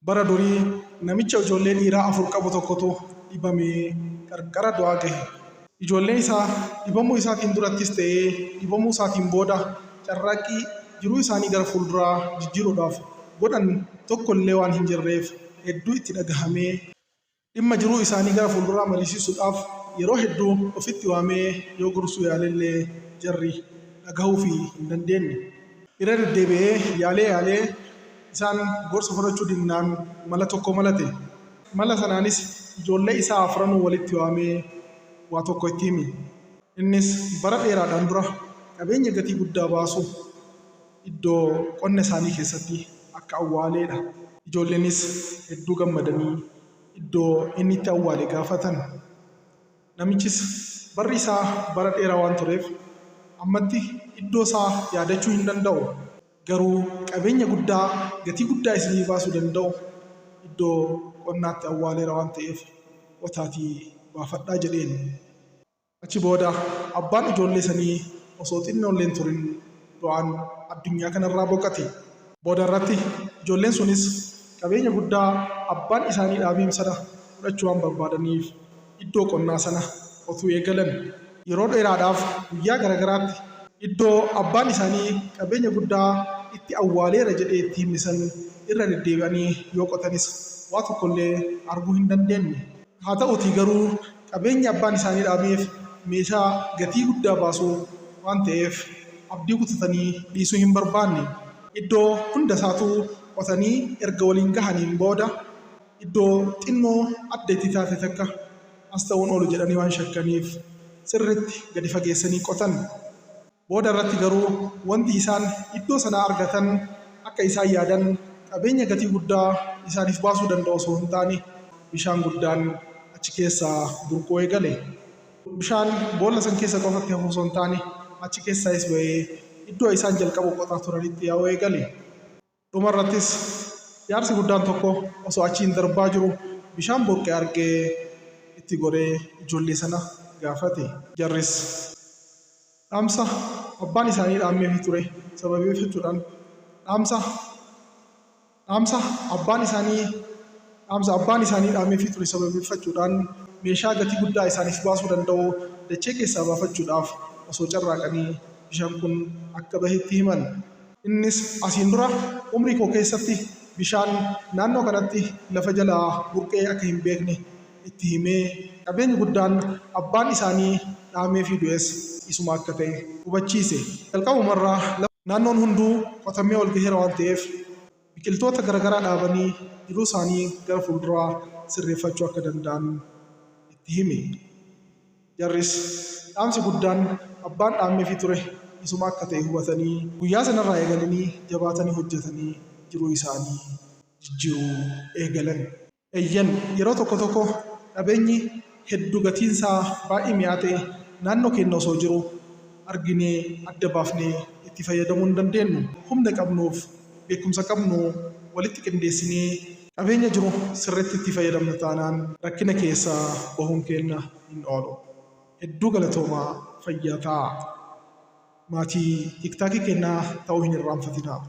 Bara durii namicha ijoollee dhiiraa 4 qabu tokkotu dhibamee qarqara du'aa gahe. Ijoolleen isaa dhibamuu isaatiin durattis ta'ee dhibamuu isaatiin booda carraaqqii jiruu isaanii gara fuulduraa jijjiiruudhaaf godhan tokko illee waan hin jirreef hedduu itti dhagahamee, dhimma jiruu isaanii gara fuulduraa mariisisuudhaaf yeroo hedduu ofitti waamee yoo gorsuu yaalellee jarri dhagahuufii hin dandeenne. Irra deddeebi'ee yaalee yaalee isaan gorsa fudhachuu didnaan mala tokko malate. Mala sanaanis ijoollee isaa afranuu walitti waamee waa tokko itti hime. Innis bara dheeraadhaan dura qabeenya gatii guddaa baasu iddoo qonna isaanii keessatti akka awwaaleedha. Ijoolleenis hedduu gammadanii iddoo inni itti awwaale gaafatan. Namichis barri isaa bara dheeraa waan tureef ammatti iddoo isaa yaadachuu hin danda'u. Garuu qabeenya guddaa gatii guddaa isinii baasuu danda'u iddoo qonnaatti awwaaleera waan ta'eef qotaatii baafadhaa jedheen. Achi booda abbaan ijoollee sanii osoo xinnoollee hin turin du'aan addunyaa kanarraa boqate. Booda irratti ijoolleen sunis qabeenya guddaa abbaan isaanii dhaabiim sana fudhachuu waan barbaadaniif iddoo qonnaa sana qotuu eegalan. Yeroo dheeraadhaaf guyyaa garagaraatti iddoo abbaan isaanii qabeenya guddaa itti awwaaleera jedhee itti hime san irra deddeebi'anii yoo qotanis waa tokkollee arguu hin dandeenne. Haa ta'uutii garuu qabeenyi abbaan isaanii dhaabeef meeshaa gatii guddaa baasu waan ta'eef abdii kutatanii dhiisuu hin barbaanne. Iddoo hunda isaatuu qotanii erga waliin gahaniin booda iddoo xinnoo adda itti taate takka as ta'uun oolu jedhanii waan shakkaniif sirriitti gadi fageessanii qotan. Booda irratti garuu wanti isaan iddoo sanaa argatan akka isaan yaadan qabeenya gatii guddaa isaaniif baasuu danda'u osoo hin taane bishaan guddaan achi keessaa burquu eegale. Bishaan boolla san keessa qofatti hafu osoo hin taane achi keessaayis ba'ee iddoo isaan jalqaba qotaa turanitti yaa'uu eegale. Dhuma irrattis jaarsi guddaan tokko osoo achiin darbaa jiru bishaan burqe argee itti goree ijoollee sana gaafate. Jarris dhaamsa abbaan isaanii dhaammeefii ture sababeeffachuudhaan dhaamsa dhaamsa abbaan isaanii dhaamsa abbaan isaanii dhaameefii ture sababeeffachuudhaan meeshaa gatii guddaa isaaniif baasuu danda'u dachee keessaa baafachuudhaaf osoo carraaqanii bishaan kun akka bahe itti himan. Innis asiin dura umrii koo keessatti bishaan naannoo kanatti lafa jalaa burqee akka hin beekne itti himee, qabeenyi guddaan abbaan isaanii dhaameefii du'es isuma akka ta'e hubachiise. Jalqabumarraa naannoon hunduu qotamee wal gaheera waan ta'eef biqiltoota garagaraa dhaabanii jiruu isaanii gara fuulduraa sirreeffachuu akka danda'an itti hime. Jarris dhaamsi guddaan abbaan dhaammeefii ture isuma akka ta'e hubatanii guyyaa sanarraa eegalanii jabaatanii hojjetanii jiruu isaanii jijjiiruu eegalan. Eeyyen, yeroo tokko tokko qabeenyi heddu gatiinsaa baay'ee mi'aa ta'e naannoo keenna osoo jiru arginee adda baafnee itti fayyadamuu hin dandeennu. Humna qabnuuf beekumsa qabnu walitti qindeessinee qabeenya jiru sirritti itti fayyadamna taanaan rakkina keessaa bahuun keenna hin oolu. Hedduu galatoomaa fayyaa ta'aa. Maatii tiktaakii keennaa ta'uu hin irraanfatinaa.